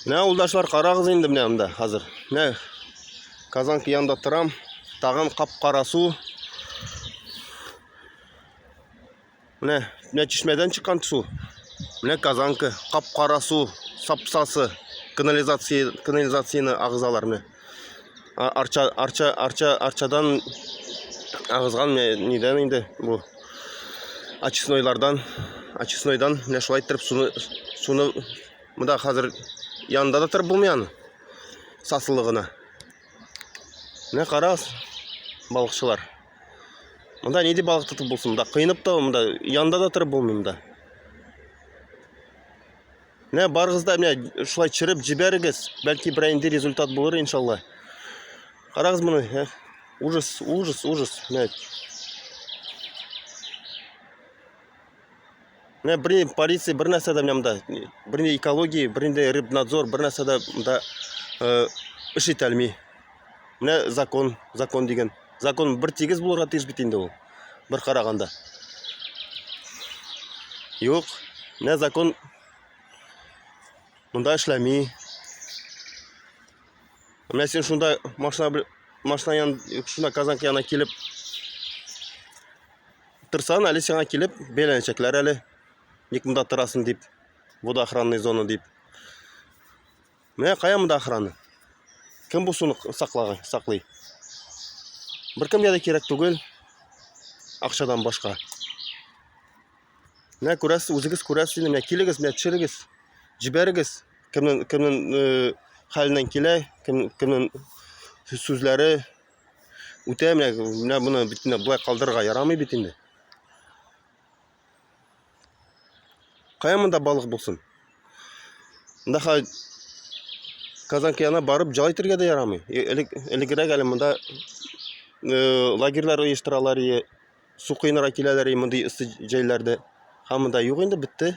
Менә улдашлар карагыз инде менә монда хәзер. Менә Казанка янында торам. Тагын кап-кара су. Менә, менә чишмәдән чыккан су. Менә Казанка, кап-кара су, сапсасы, канализация, канализацияне агызалар менә. Арча, Арча, Арча, Арчадан агызган менә нидән инде бу? Очистнойлардан, очистнойдан менә шулай иттереп суны, суны монда хәзер янында да торып булмый аны. Сасылыгына. Менә карагыз, балыкчылар. Монда нинди балык тотып булсын? Монда кыенып та, монда янында да торып булмый монда. Менә барыгыз да менә шулай чиреп җибәрегез. Бәлки берәр инде результат булыр иншалла. Карагыз моны, ә? Ужас, ужас, ужас. Менә. Менә бер полиция бер нәрсә дә менә монда. Бер ни экология, бер ни рыбнадзор, бер нәрсә дә монда э, эш итә алмый. Менә закон, закон дигән. Закон бер тигез булырга тиеш бит инде ул. Бер караганда. Юк, менә закон монда эшләми. Менә син шунда машина машина ян шунда Казанка янына килеп торсаң, әле сиңа килеп бәйләнәчәкләр әле. Ник монда торасың дип, водоохранный зона дип. Менә кая монда охрана? Кем бу суны саклаган, саклый? Беркемгә дә кирәк түгел. Акчадан башка. Менә күрәсез, үзегез күрәсез инде, менә килегез, менә төшерегез, җибәрегез. Кемнең кемнең э, хәленнән килә, кем кемнең сүзләре үтә, менә менә моны бит инде болай калдырырга ярамый бит инде. Кая монда балык булсын? Монда хәзер Казанка янына барып җал итәргә дә ярамый. Элек элегрәк әле монда э, лагерьлар оештыралар, су коенырга киләләр мондый эссе җәйләрдә. Һәм монда юк инде бетте.